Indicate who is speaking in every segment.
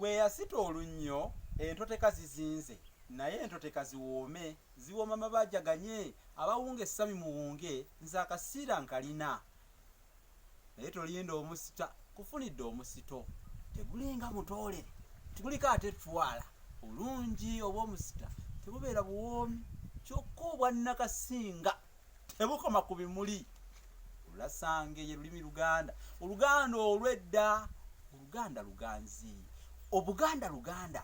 Speaker 1: Gwe eyasita olunnyo, entoteka zizinze, naye entoteka ziwoome, ziwooma mabaja ganye, abawunga essami muwunge, nze akasiira nkalina. Naye tolinda omusita kufunidde omusito, tegulinga mutoolere, tiguliko ate twala. Obulungi obw'omusita tebubeera buwoomi, kyokka obwa nnakasinga tebukoma ku bimuli. Olulasange ye lulimi Luganda, Oluganda olw'edda, Oluganda luganzi, Obuganda Luganda,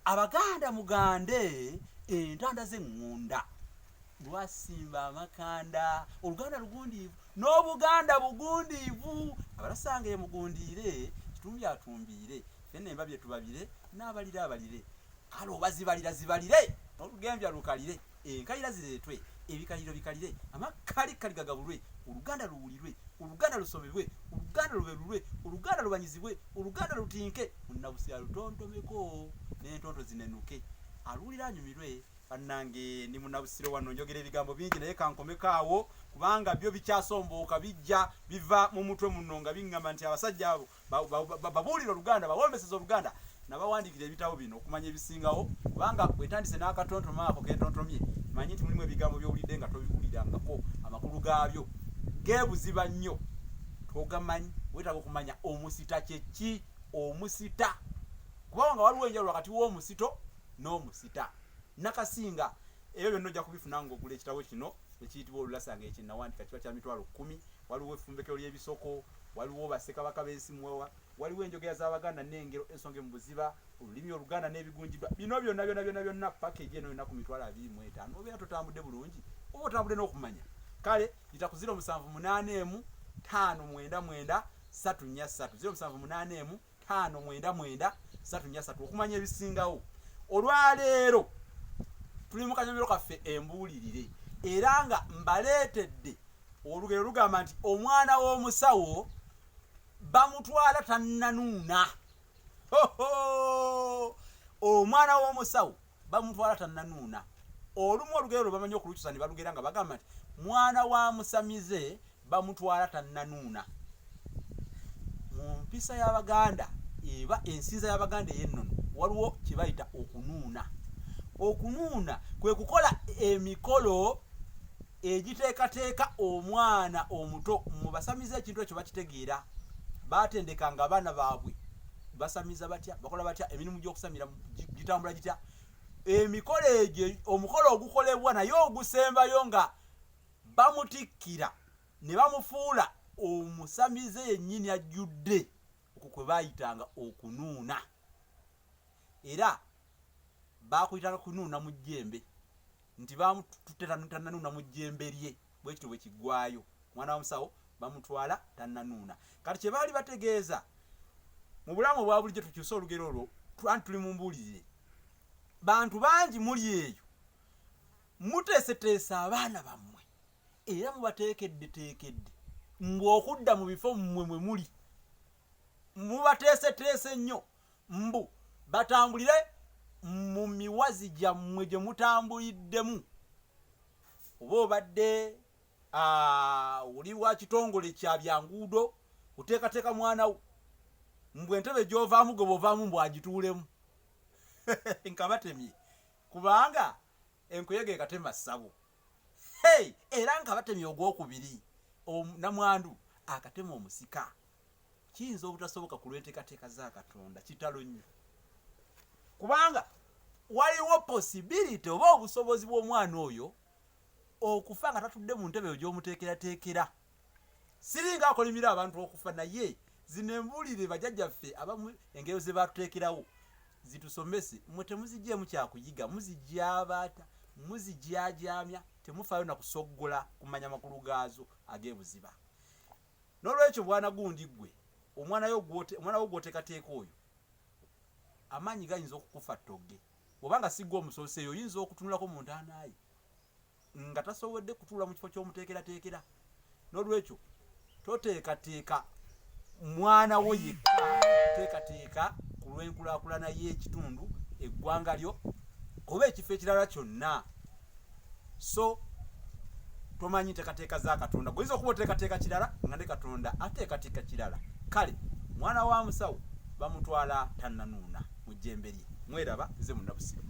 Speaker 1: Abaganda mugande entanda z'eŋŋunda, lwasimba amakanda, Oluganda lugundiivu n'Obuganda bugundiivu. Abalasange ye mugundiire, Kitumbi atumbiire, ffenna embabye tubabire, n'abalire abalire. Kale oba zibalira zibalire, n'olugembya lukalire, enkalira zireetwe, ebikaliro bikalire, amakalikkali gagabulwe, Oluganda luwulirwe, Oluganda lusomebwe, Oluganda luberulwe, Oluganda lubanyizibwe, Oluganda lutinke, Munnabusi alutontomeko, n'entonto zinenuke, aluwulira anyumirwe. Bannange ndi Munnabusiro wano njogera ebigambo bingi naye kankomeko awo kubanga byo bikyasombooka bijja biva mu mutwe muno nga biŋŋamba nti abasajja abo babuulire Oluganda, bawombeseze Oluganda. Nabawandiikira ebitabo bino okumanya ebisingawo kubanga bwetandise n'akatontomo ako kentontomye manyi nti mulimu ebigambo by'owulidde nga tobiwulirangako, amakulu gaabyo geebuziba nnyo, togamanyi. Weetaaga okumanya omusita kye ki, omusita, kubanga waliwo enjawulo wakati w'omusito n'omusita. Nakasinga ebyo byonna ojja kubifuna ng'ogula ekitabo kino ekiyitibwa Olulasanga ekye nawandika kiba kya 100,000. Waliwo effumbekero ly'ebisoko, waliwo bassekabaka b'ensi muwewa, waliwo enjogera z'Abaganda n'engero ensonge mu buziba, olulimi Oluganda n'ebigunjiddwa. Bino byonna byonna byonna byonna package eno yonna ku 25,000 obeera totambudde bulungi oba otambudde n'okumanya. Kale yita ku 0781 599 343, 0781 599 343 okumanya ebisingawo. Olwaleero tuli mu kanyomero kaffe embuulirire era nga mbaleetedde olugero lugamba nti omwana w'omusawo bamutwala tannanuuna. Omwana w'omusawo bamutwala tannanuuna. Olumu olugero lwe bamanyi okulukyusa ne balugera nga bagamba nti mwana wa musamize bamutwala tannanuuna. Mu mpisa y'Abaganda eba ensinza y'Abaganda ey'ennono waliwo kye bayita okunuuna. Okunuuna kwe kukola emikolo egiteekateeka omwana omuto. Mu basamize ekintu ekyo bakitegeera, baatendekanga abaana baabwe basamiza batya, bakola batya, emirimu gy'okusamira gitambula gitya, emikolo egyo, omukolo ogukolebwa naye ogusembayo nga bamutikkira ne bamufuula omusamize yennyini ajjudde, okwo kwe baayitanga okunuuna. Era baakuyitanga kunuuna mu jjembe, nti bamututte tannanuuna mu jjembe lye, bwe kityo bwe kiggwaayo. Omwana wa musawo bamutwala tannanuuna. Kati kye baali bategeeza mu bulamu obwa bulijjo, tukyuse olugero olwo, anti tuli mu mbuulirire. Bantu bangi muli eyo muteeseteese abaana bammwe era mubateekeddeteekedde mbu okudda mu bifo mmwe mwe muli, mubateeseteese nnyo mbu batambulire mu miwazi gyammwe gye mutambuliddemu. Oba obadde oli wa kitongole kya byanguudo, oteekateeka mwana wo mbu entebe gy'ovaamu gwe bw'ovaamu mbu agituulemu. Nkabatemye kubanga enkuyege ekatema ssabo. Hey, era nkabatemye ogwokubiri, namwandu akatema omusika. Kiyinza obutasoboka ku lw'enteekateeka za Katonda. Kitalo nnyo, kubanga waliwo possibility oba obusobozi bw'omwana oyo okufa nga tatudde mu ntebe eyo gy'omuteekerateekera. Siringa akolimira abantu okufa, naye zino embuulire bajjajjaffe abamu engero ze baatuteekerawo zitusomese, mmwe temuziggyeemu kyakuyiga, muzigyabaata, muzigyagyamya, temufaayo na kusoggola kumanya makulu gaazo ag'ebuziba. N'olwekyo bwana gundi ggwe, omwana yo omwana wo gw'oteekateeka oyo, amaanyi gayinza okukufa ttogge. Bw'oba nga si ggwe omusooseeyo, oyinza okutunulako mu ntaana ye nga tasobodde kutuula mu kifo ky'omuteekerateekera. N'olwekyo toteekateeka mwana wo yekka, teekateeka ku lw'enkulaakulana y'ekitundu, eggwanga lyo oba ekifo ekirala kyonna. So tomanyi nteekateeka za Katonda. Gwe oyinza okuba oteekateeka kirala nga ne Katonda ateekateeka kirala. Kale mwana wa musawo bamutwala tannanuuna. Mu jjembe lye mweraba nze Munnabusiro.